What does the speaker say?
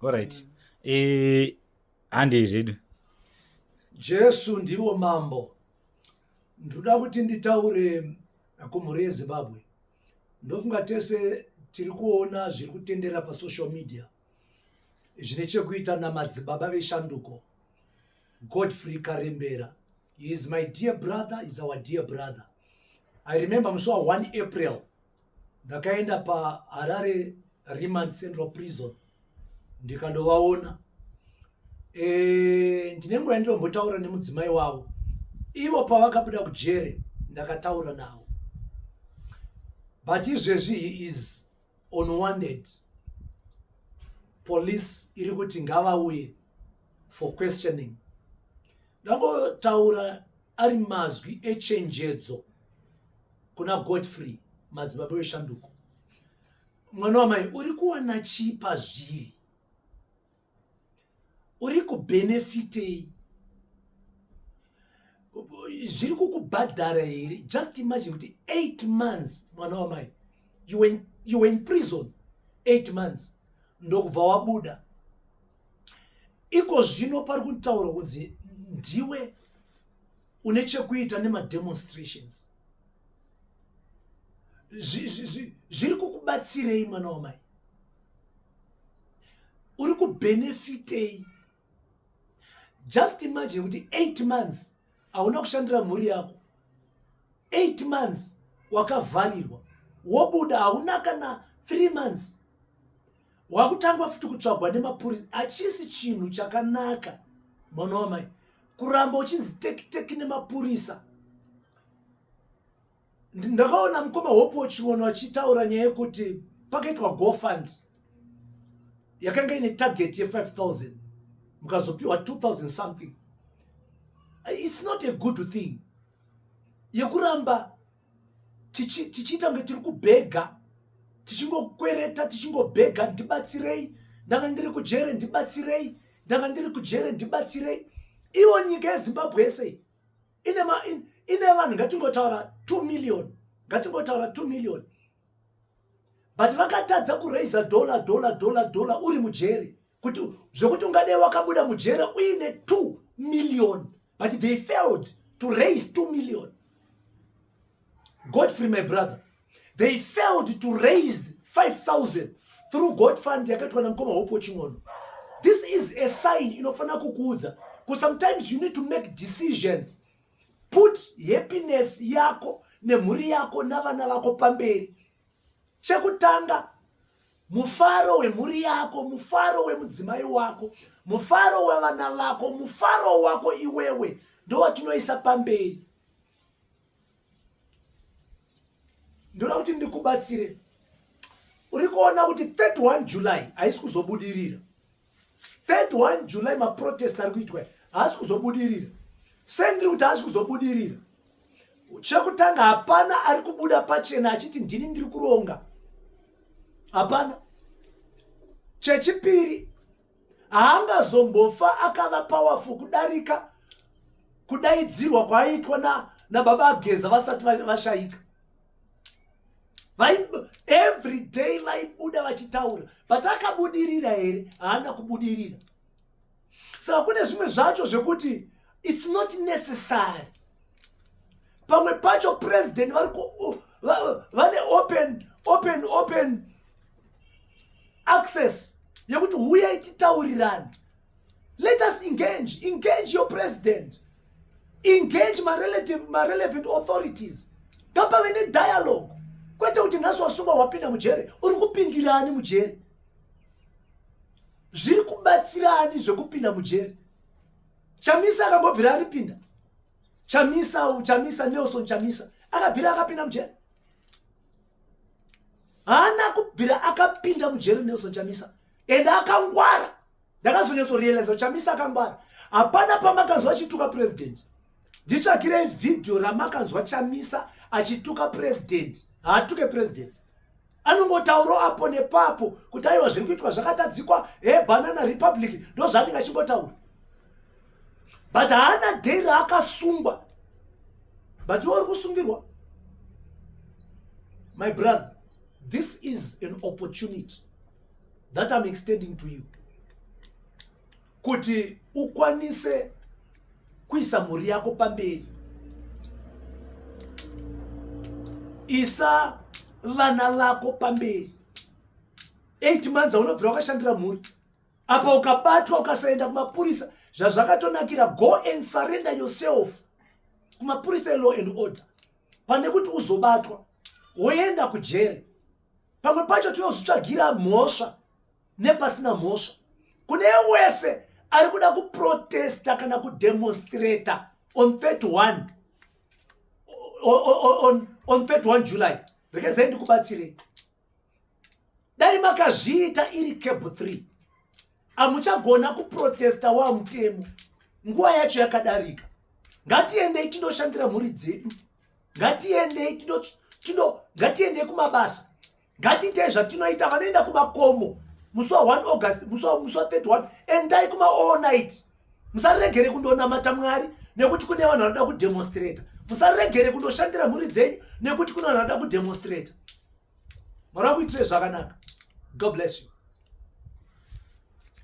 Alright, eh, handei zvedu. Jesu ndiwo mambo. Ndoda kuti nditaure kumhuri yeZimbabwe. Ndofunga tese tiri kuona zviri kutendera pasocial media zvine chekuita namadzibaba veshanduko Godfrey Karembera. He is my dear brother, is our dear brother. I remember musi wa 1 April ndakaenda paHarare Remand Central Prison ndikandovaona. E, ndine nguva yandinombotaura nemudzimai wavo. Ivo pavakabuda kujere ndakataura navo, but izvezvi he is on wanted. Police iri kuti ngavauye for questioning. Ndangotaura ari mazwi echenjedzo kuna Godfrey, madzibaba weshanduko. Mwana wamai, uri kuwana chii pazviri? Uri kubhenefitei? Zviri kukubhadhara here? Just imagine kuti 8 months, mwana wamai, you were in prison 8 months, ndokubva wabuda. Iko zvino pari kutaurwa kunzi ndiwe une chekuita nemademonstrations. Zviri kukubatsirei, mwana wamai? Uri kubhenefitei? Just imagine kuti 8 months hauna kushandira mhuri yako, 8 months wakavharirwa, wobuda, hauna kana 3 months, wakutangwa futi kutsvagwa nemapurisa. Hachisi chinhu chakanaka, mwana wamai, kuramba uchinzi teki teki nemapurisa. Ndakaona mukoma Hope Chin'ono achitaura nyaya yekuti pakaitwa GoFund yakanga ine target ye5000, mukazopiwa 2000 something. It's not a good thing yekuramba tichiita kunge tiri kubhega, tichingokwereta, tichingobhega, "Ndibatsirei, ndanga ndiri kujere, ndibatsirei, ndanga ndiri kujere, ndibatsirei." Ivo nyika yeZimbabwe yese ine vanhu, ngatingotaura 2 million, ngatingotaura 2 million, but vakatadza kuraisa dollar, dollar, dollar, dollar uri mujeri, kuti zvekuti ungadai wakabuda mujere uine 2 million, but they failed to raise 2 million. Godfrey, my brother, they failed to raise 5000 through GoFund yakaitwa namukoma Hope Chin'ono. This is a sign inofanira kukuudza because sometimes you need to make decisions. Put happiness yako nemhuri yako navana vako pamberi. Chekutanga, mufaro wemhuri yako, mufaro wemudzimai wako, mufaro wevana vako, mufaro wako iwewe ndowatinoisa pamberi. Ndoda kuti ndikubatsire. Uri kuona kuti 31 July haisi kuzobudirira. 31 July maprotest ari kuitwa haasi kuzobudirira. Sendiri kuti haasi kuzobudirira, chekutanga, hapana ari kubuda pachena achiti, "Ndini ndiri kuronga." Hapana. Chechipiri, haangazombofa akava powerful kudarika kudaidzirwa kwaiitwa nababa Ageza vasati vashayika. Every day vaibuda vachitaura, but akabudirira here? Haana kubudirira. Saka kune zvimwe zvacho zvekuti it's not necessary. Pamwe pacho president vari vane open, open, open access yekuti huyai titaurirane. Let us engage. Engage your president, engage marelevant authorities, ngapave nedialogue, kwete kuti nhasi wasungwa, wapinda mujere. Uri kupindirani mujere? Zviri kubatsirani zvekupinda mujere? Chamisa akambobvira aripinda? Chamisa, Chamisa, Nelson Chamisa akabvira akapinda mujere? Haana kubvira akapinda mujere Nelson Chamisa, ende akangwara. Ndakazonyatsorealiza Chamisa akangwara. Hapana pamakanzwa achituka president. Nditsvakirei vhidhiyo ramakanzwa Chamisa achituka president. Haatuke president. Anongotaurawo apo nepapo kuti aiwa, zviri kuitwa zvakatadzikwa, he, banana republic, ndo zvaanenge achingotaura, but haana day raakasungwa. But iwe uri kusungirwa. My brother, this is an opportunity. that I'm extending to you kuti ukwanise kuisa mhuri yako pamberi. Isa vana vako pamberi. 8 months aunobvira wakashandira mhuri apa ukabatwa ukasaenda kumapurisa zvazvakatonakira go and surrender yourself kumapurisa elaw and order pane kuti uzobatwa woenda kujere. Pamwe pacho tinozvitsvagira mhosva nepasina mhosva. Kune wese ari kuda kuprotesta kana kudemonstrata on 31 on 31 July, rekezai ndikubatsirei. Dai makazviita iri cab 3 amuchagona kuprotesta wa mutemo, nguva yacho yakadarika. Ngatiendei tindoshandira mhuri dzedu, ngatiendei tindo tindo ngatiendei kumabasa, ngatiitei zvatinoita. Vanoenda kumakomo musi wa 1 August, musi wa 31, endai kuma all night. Musaregere kundonamata Mwari nekuti kune vanhu vanoda kudemonstrata. Musaregere kundoshandira mhuri dzenyu nekuti kune vanhu vanoda kudemonstrata. Mwari vakuitire zvakanaka. God bless you.